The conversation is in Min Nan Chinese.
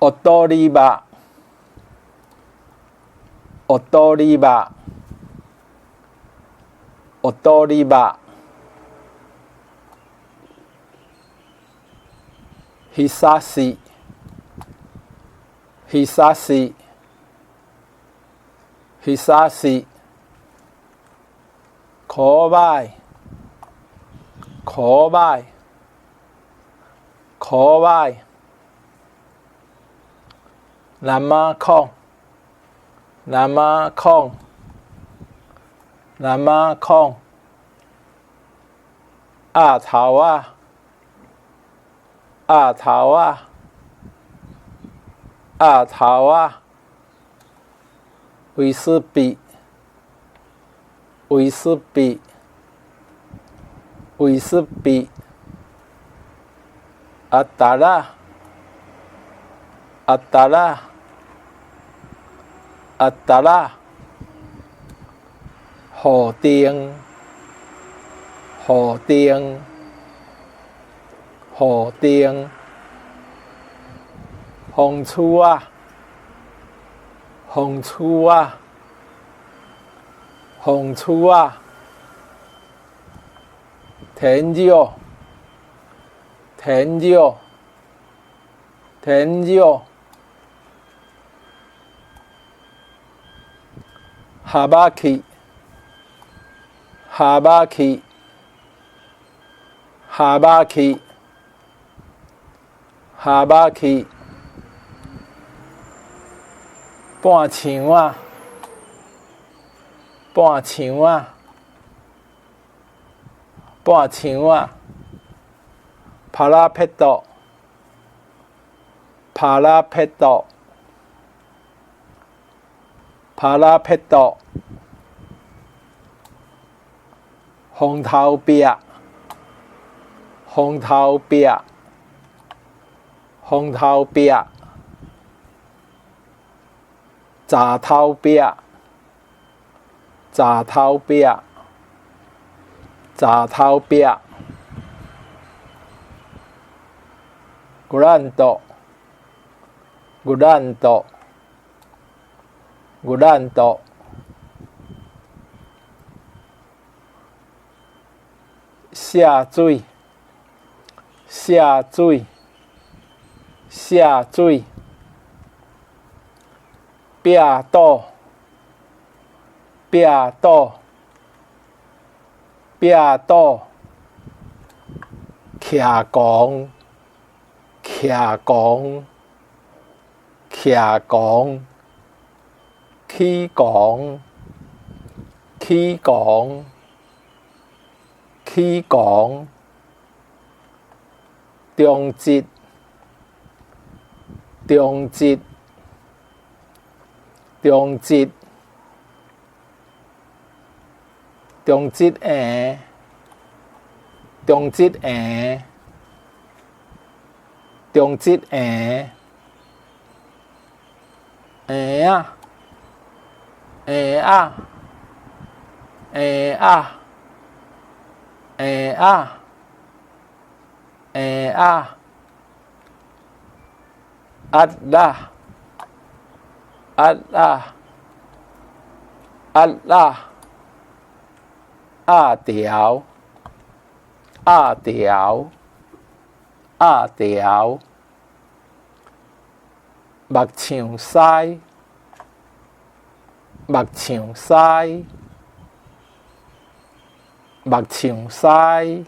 學倒里肉，學倒里肉，學倒里肉。日差し，日差し，日差し。可歹，可歹，可歹。南馬孔，南馬孔，南馬孔。鴨頭仔，鴨頭仔，鴨頭仔。維士比，維士比，維士比。阿達仔，阿達仔，阿達仔。雨定，雨定，雨定。風柱仔，風柱仔，風柱仔。天少，天少，天少。下巴去，下巴去，下巴去，下巴去。半牆仔，半牆仔，半牆仔。パラペット，パラペット，パラペット。風頭壁，風頭壁，風頭壁。閘頭壁，閘頭壁，閘頭壁。グランド，グランド，グランド。卸水，卸水，卸水。壁堵，壁堵，壁堵。徛摃，徛摃，徛摃。起摃，起摃，起摃。中節，中節，中節。中節嬰，中節嬰，中節嬰。嬰仔，嬰仔，嬰仔，嬰仔，嬰仔。壓仔，壓仔，壓仔。鴨條，鴨條，鴨條。目像師，目像師，目像師。